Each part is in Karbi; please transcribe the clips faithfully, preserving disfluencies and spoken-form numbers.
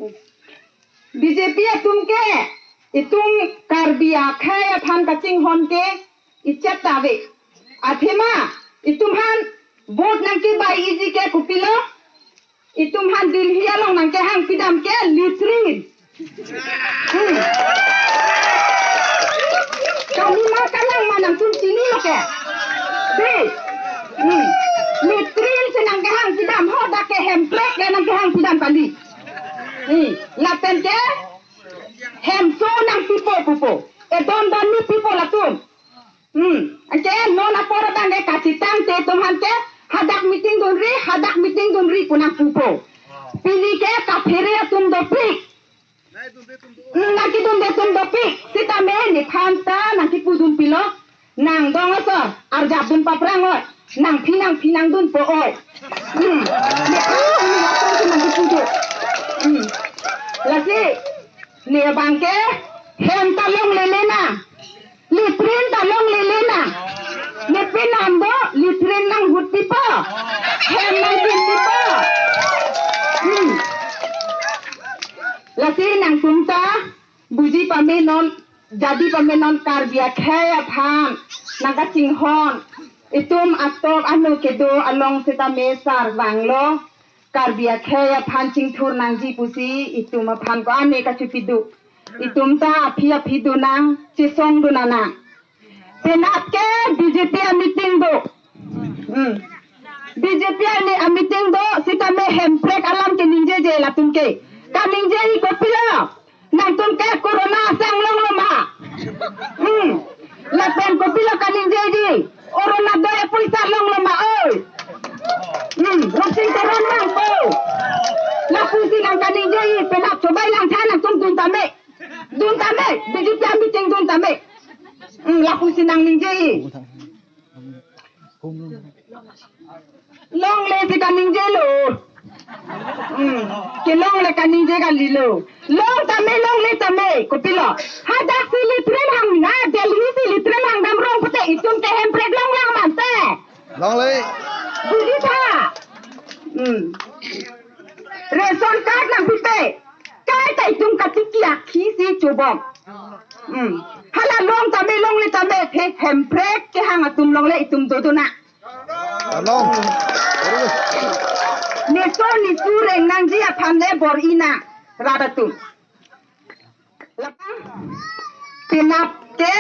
B J P atum ke, itum Karbi akhei aphan kachinghon ke ichet ta ave. Athema, itum aphan vote nangkebai-iji ke kopilo, itum aphan Delhi along nangkehang pidam ke latrine. Hmm. Kami ma kalang ma nangtum chinilo ke. Dei. Hmm. Latrine si nangkehang pidam ho, dak ke hemprek ke nangkehang pidam kali. Hmm. Lapen ke hemso nangpipo pupo. Edon donni pipo latum. Hmm. Anke non apor abang ke kachetang te itum aphan ke hadak meeting dunri, hadak meeting dunri pu nangpupo. Pini ke kaphere atum dopik. Hmm, nangkedunde atum dopik. Sitame nephan ta nangkepudun pilo. Nang dong asor, arjap dun paphrang oi. Nangphi nangphi nangdunpo oi. Hmm. Nephan ta nangkepudun. Hmm. Lasi, ne abang ke, hem ta longle le nang. Latrine ta longle le nang. Ne penap do, latrine nanghut pipo. Hem nangpin pipo. Hmm. Lasi nangtum ta buji pame non, jadi pame non Karbi akhei aphan nangkachinghon. Itum atok ano kedo along sitame sar vanglo. Karbi akhei aphan chingthur nangji pusi itum aphan ko-an ne kachipidu. Itum ta aphi aphi do nang, chesong do nang. Penap ke B J P a meeting do. Hmm. B J P a meeting do, sitame hemprek alam keningjeje latum ke. Kaningjeji kopilo. Nangtum ke corona asang longlo ma. Hmm. Lapen kopilo kaningjeji. Corona do ya poisa longlo ma oi. Hmm. Rupsing Teron nangpo. Lapusi nang kaningjeji. Penap chobai langtha nangtum dun tame. Dun tame, B J P a meeting dun tame. Hmm, lapusi nangningje. Longle si kaningjelo. Hmm, kelongle kaningje kalilo. Long tame, longle tame, kopilo. Hadak si latrine hang na, Delhi si latrine hang dam rong pute, itum ke hemprek longlang mante. Longle. Buji tha. Hmm. Ration card nangpipe. Kaita itum katiki akhisi chobom. Hmm. Hala long tame longle tame phe hemprek kehang atum longle itum dodo nang. Along. Neso nesu reng nangji aphan le bor-i nang rat atum. Lapang penap ke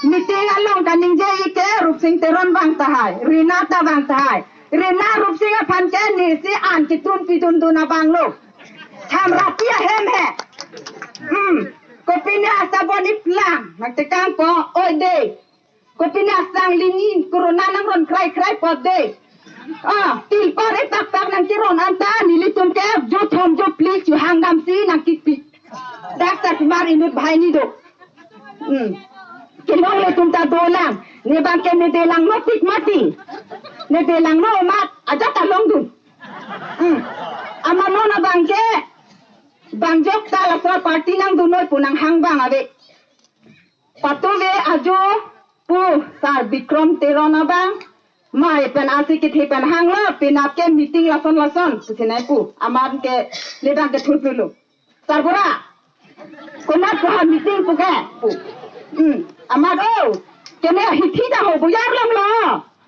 meeting along kaningjeji ke Rupsing Teron vang tahai, Rina ta vang tahai. Rina Rupsing aphan ke nesi an ketun pidun dun abang lo. Thamrapi ahem he. Hmm. Kopine asabon iplang nangtekangpo, oi dei. Kopine asang lingin corona nangron krai krai pot dei. Ah, tilpar etak tak nangkeron anta nelitum ke jo thom jo phli chuhang damsi nangkipi. Dak sak mar inut bhai ni do. Hmm. Kelongle atum ta dolang. Ne abang ke ne delangno tik mati. Ne delangno mat ajat ta longdun. Hmm. Amat non abang ke bang jok ta laso party nangdun noi pu nanghang abang ave. Patuve ajo pu sar Bikrom Teron abang. Mai pen asi kethe pen hanglo, penap ke meeting lason lason pusi nai pu. Amat ke le abang ke thurpilo. Sarbura. Konat ko ha meeting pu ke pu. Hmm. Amat o. Kene hithi ta ho buyar longlo.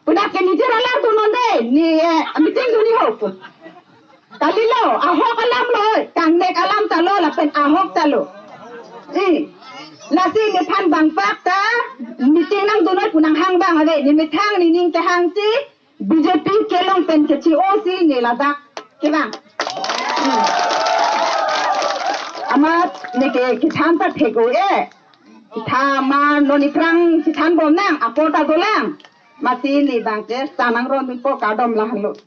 Penap ke nijor alar dun non dei. Ne, eh, meeting dun ni ho pu. Kalilo, ahok alam lo, kangnek alam ta lo, lapen ahok ta lo. Eh, lasi nephan bangpak ta, meeting nangdun noi pu nanghang abang ave, ne methang nening kehang si, B J P kelong pen kechi-o si, ne ladak kevang. Hmm. Amat ne ke kethan ta thek-o eh. Kethan ma non iphrang chethan bom nang, apor ta dolang. Masi ne abang ke sanang ron po kadom lahelo.